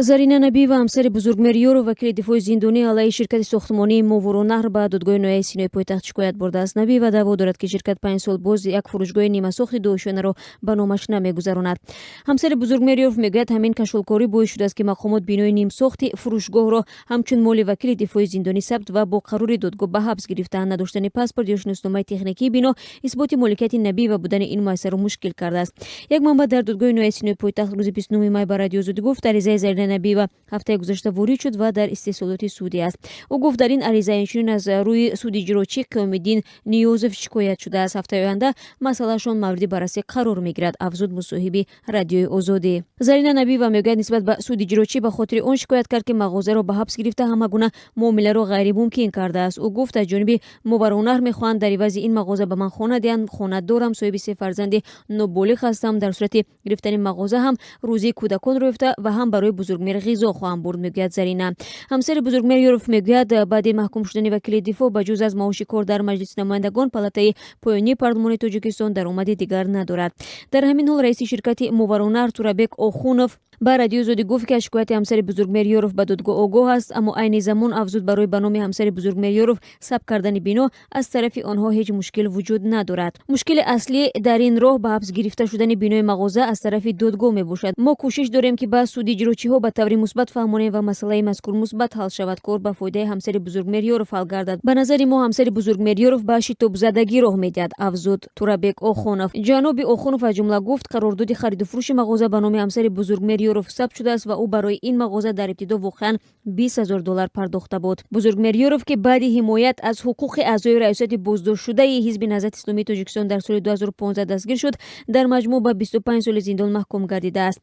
Зарина Набиева, ҳамсари Бузургмеҳр Ёров, вакили дифои зиндонӣ, алайҳи ширкати сохтмонии Мовароуннаҳр ба додгоҳи ноҳияи Синои пойтахт шикоят бурдааст. Набиева даъво дорад, ки ширкат 5 сол боз як фурӯшгоҳи нимасохти дуошёнаро ба номаш намегузаронад. Ҳамсари Бузургмеҳр Ёров мегӯяд, ҳамин кашолкорӣ боис шудааст, ки мақомот бинои нимсохти фурӯшгоҳро ҳамчун моли вакили дифои зиндонӣ сабт ва бо қарори додгоҳ ба ҳабс гирифтаанд. Надоштани паспорт ё шиносномаи техникии бино исботи моликияти Набиева будани ин муассисаро мушкил кардааст. Як манбаъ дар додгоҳи ноҳияи Синои пойтахт рӯзи 29 май ба Радиои Озодӣ гуфт, аризаи Зарина Набиева ҳафтаи гузашта ворид шуд ва дар истеҳсолоти судӣ аст. Ӯ гуфт, дар ин ариза инчунин аз рӯи судиҷрочӣ Қиёмиддин Ниёзов шикоят шудааст. Ҳафтаи оянда масъалаашон мавриди баррасӣ қарор мегирад, афзуд мусоҳиби Радиои Озодӣ. Зарина Набиева мегӯяд, нисбат ба судиҷрочӣ ба хотири он шикоят кард, ки мағозаро ба ҳабс гирифта, ҳама гуна муомиларо ғайримумкин кардааст. Ӯ гуфт, аз ҷониби Мовароуннаҳр мехоҳанд дар ивази ин мағоза ба ман хона диҳанд. Хона дорам, соҳиби се фарзанди ноболиғ ҳастам. Дар сурати гирифтани мағоза ҳам рӯзии кӯдаконро ёфта ва ҳам барои Бузургмеҳр ғизо хоҳам бурд, мегӯяд Зарина. Ҳамсари Бузургмеҳр Ёров мегӯяд, баъди маҳкум шудани вакили дифоъ, ба ҷуз аз маоши кор дар Маҷлиси намояндагон, палатаи поёнии парлумони Тоҷикистон, даромади дигар надорад. Дар ҳамин ҳол раиси ширкати Мовароуннаҳр Турабек Охунов ба Радиои Озодӣ гуфт, ки аз шикояти ҳамсари Бузургмеҳр Ёров ба додгоҳ огоҳ аст, аммо айни замон, афзуд, барои ба номи ҳамсари Бузургмеҳр Ёров сабт кардани бино аз тарафи онҳо ҳеҷ мушкил вуҷуд надорад. Мушкили аслӣ дар ин роҳ ба ҳабс гирифта шудани бинои мағоза аз тарафи додгоҳ мебошад. Мо кӯшиш дорем, ки ба судиҷрочиҳо ба таври мусбат фаҳмонем ва масъалаи мазкур мусбат ҳал шавад, кор ба фоидаи ҳамсари Бузургмеҳр Ёров ҳал гардад. Ба назари мо, ҳамсари Бузургмеҳр Ёров ба шитобзадагӣ роҳ медиҳад, афзуд Турабек Охунов. Ҷаноби Охунов аз ҷумла гуфт, қарордоди хариду фурӯши мағоза ба номи ҳамсари Бузургмеҳр Ёров сабт шудааст ва ӯ барои ин мағоза дар ибтидо воқеан 20 000 доллар пардохта буд. Бузургмеҳр Ёров, ки баъди ҳимоят аз ҳуқуқи аъзои раёсати боздоштшудаи Ҳизби Наҳзати Исломии Тоҷикистон дар соли 2015 дастгир шуд, дар маҷмӯъ ба 25 соли зиндон маҳкум гардидааст.